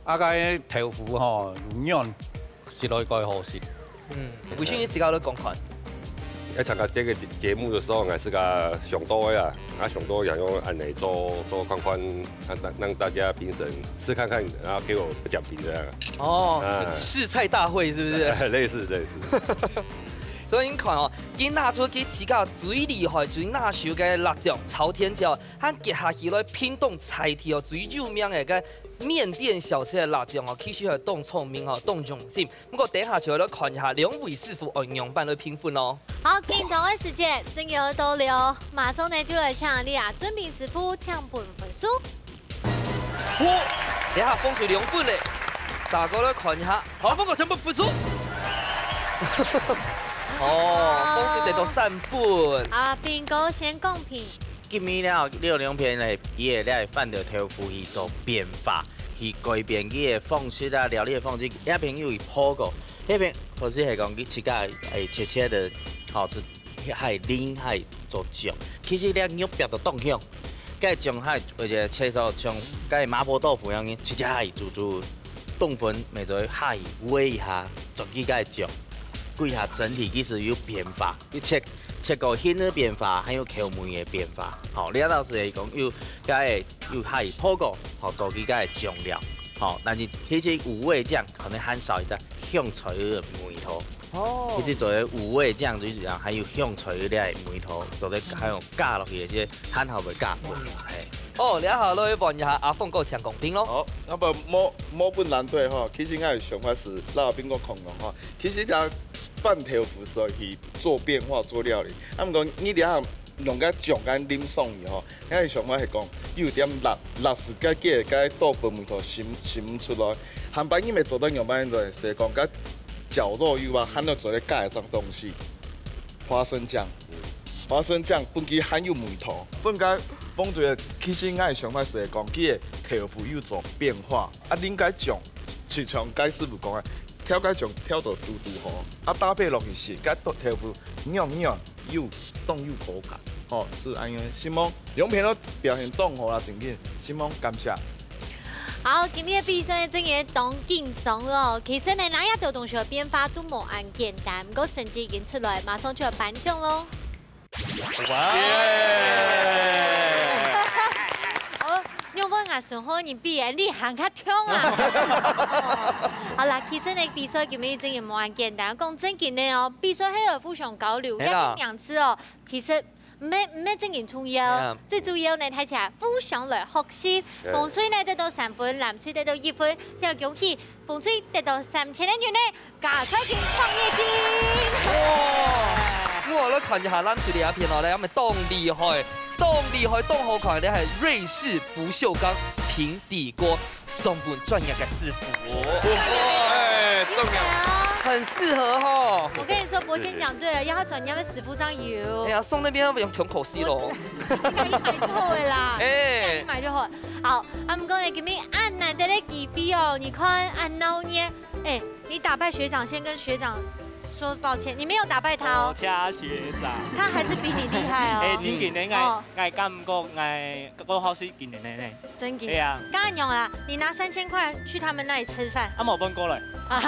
啊，該豆腐吼，有軟，食落蓋好食。 嗯，為什麼你自家都講看？在參加這個節目的時候，還是个想到的啊，啊，想到想用恁呢做，做看看，讓，讓，讓大家評審試看看，然後給我講評這樣啊。哦，哎。試菜大會是不是？類似，類似。所以你看哦，佢拿出佢自家最厲害、最拿手个辣醬、朝天椒，還結合起來屏東在地哦最有名个該麵店小吃个辣醬哦，其實係當聰明哦，當用心。 毋過等下就來看一下兩位師傅愛仰般來評分咯。好，鏡頭个時間正要到了，馬上呢就來請這啊，俊明師傅請分分數。哦，這下分出兩分咧，大家來看一下，好，分個全部分數。哦，分數得到三分。啊，斌哥先公平。 今晡日這兩片呢，佢个這番豆豆腐去做變化，去改變佢个方式啊，料理个方式。這片有去烰過，這片可是係講佢自家會切切个，吼，還淋還做醬。其實這肉煏到當香，該醬還或者切到像該麻婆豆腐樣呢，直接還煮煮，冬粉乜做下去煨一下，做佢个醬，煨一下整體其實有變化。你切 切个形个變化，還有口味个變化。吼，這老師係講有，該有下去烰過，吼，做佢个醬料。吼，但是其實有味醬可能還少一隻香菜个味道。哦。其實做个有味醬就是啊，還有香菜个味道，做得還有加落去个，這還好會加分，嘿。哦，這下來換一下阿峰哥請講評咯。好，那麼無，無分難題吼，其實𠊎个想法係，摎斌哥共樣吼，其實這拌豆腐係去做變化、做料理。啊，毋過你這下用个醬乾淋上去吼，𠊎个想法係講，有點辣，辣係該个該豆腐味道尋，尋毋出來。下擺你愛做得仰般做，係講該絞肉油啊，還愛做得加一種東西，花生醬。花生醬本身還有味道，本該放對个，其實𠊎个想法係講，佢个豆腐有種變化，啊，淋該醬，就像該師傅講个， 調該醬調到堵堵好，啊，搭配落去食，該豆，豆腐軟軟又當有口感，吼，係恁樣。希望兩片都表現當好啦，真緊，希望感謝。好，今日个比賽真个當緊張咯。其實呢，哪一條東西个變化都無恁簡單，毋過成績已經出來，馬上就要頒獎咯。 哇！哦，你問𠊎順風，你比人你還較強啊！好啦，其實呢，比賽今日真个無恁簡單。講正經个哦，比賽係愛互相交流，係啦。這個名次哦，其實毋係，毋係正經重要，係啊。最主要呢，大家互相來學習。係。紅隊呢得到三分，藍隊得到一分，要恭喜紅隊得到三千个銀呢。 加菜金創業金。哇！我來看一下藍隊這片哦，來，佢等當厲害，當厲害，當好看，這係瑞士不鏽鋼平底鍋，送分專業个師傅。哇，哎，重要。很適合吼。我跟你說，伯謙講對了，要他專業个師傅正有。哎呀，送那邊要不用重口吸咯。我，這個一買就好了啦。哎。這個一買就好。好，啊，毋過呢，今日恁難得个機會哦，你看，恁鬧熱，哎， 你打敗學長，先跟學長說抱歉，你沒有打敗他哦。多謝學長。他還是比你厲害哦。哎，真緊个，𠊎，哦。𠊎感覺𠊎，𠊎好勢緊个呢。真緊。對啊。剛剛講啦，你拿三千塊去他們那裡吃飯。啊，無分過來。好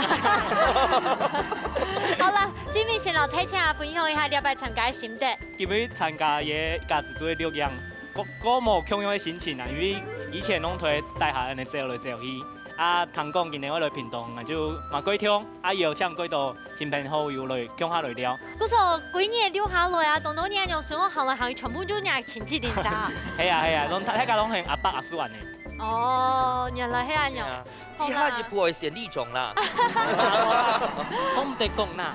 了，今日先摎大家分享一下這擺參加个心得。今日參加个一家之煮个錄影，過，過無共樣个心情啊，因為以前攏在台下恁樣走來走去， 啊，聽講今日會來屏東，𠊎就嘛過暢，啊，邀請幾多親朋好友來共下來尞。故所幾年留下來啊，當多年用生活行來行去，全部就你親戚人家。係啊，係啊，攏大，大家攏喊阿伯阿叔恁樣。哦，原來係恁樣。係啊，好啦。這下一步會選里長啦。講毋得講啦。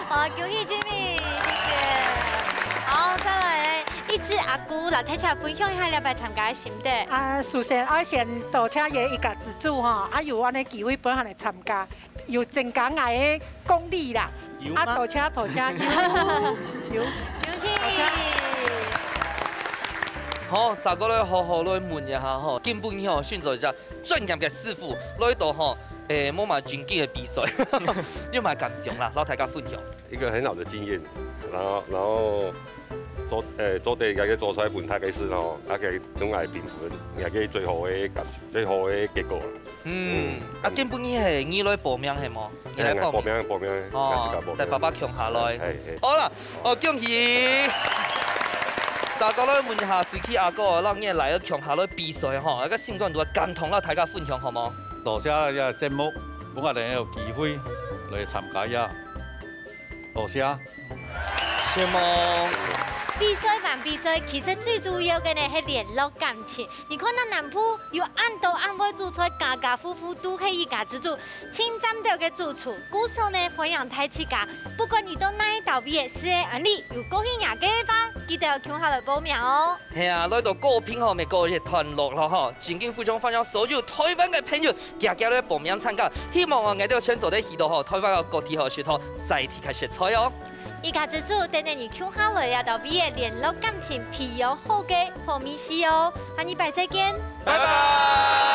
好，恭喜Jimmy，謝謝。好，再來，一隻阿姑來，大家分享一下這擺參加个心得。啊，首先愛先多謝這一家之煮吼，啊，有恁樣機會分𠊎來參加，有增加𠊎个功力啦。有嗎？啊，多謝，多謝，有，有。有去。多謝。好，再過來好好來問一下吼，今晡日吼，選擇一隻專業个師傅來到吼，誒，無嘛正經个比賽，有麼感想啦，摎大家分享。一個很好的經驗，然後，然後做，誒，做得該個做出來分大家食吼，大家總愛評分，該個最好个感，最好个結果啦。嗯，嗯。啊，今晡日係你來報名係無？你來報名？哎，報名，報名，哦，開始搞報名。來爸爸共下來。哎，哎。好啦，哦，恭喜！再過來問一下，水氣阿哥，摎你來共下來比賽吼，該個心肝肚个感動，摎大家分享好無？多謝這節目，分𠊎等有機會來參加呀。 多謝。承蒙。比賽還比賽，其實最主要个呢係聯絡感情。你看那南部有恁多恁會煮菜，家家戶戶都係一家之煮，盡讚頭个主廚。故所呢，歡迎大自家，不管你到哪一搭位个，係恁樣有高興呀个地方，記得共下來報名哦。 係啊，來到高屏吼，乜過一段落咯吼，正經非常歡迎所有台灣个朋友，遽遽來報名參加。希望哦，𠊎兜全做得去到吼，台灣个各地吼，食到在地个食材哦。一家之煮，等等你共下來呀，到位个聯絡感情，培養好个好味緒哦。下禮拜再見，拜拜。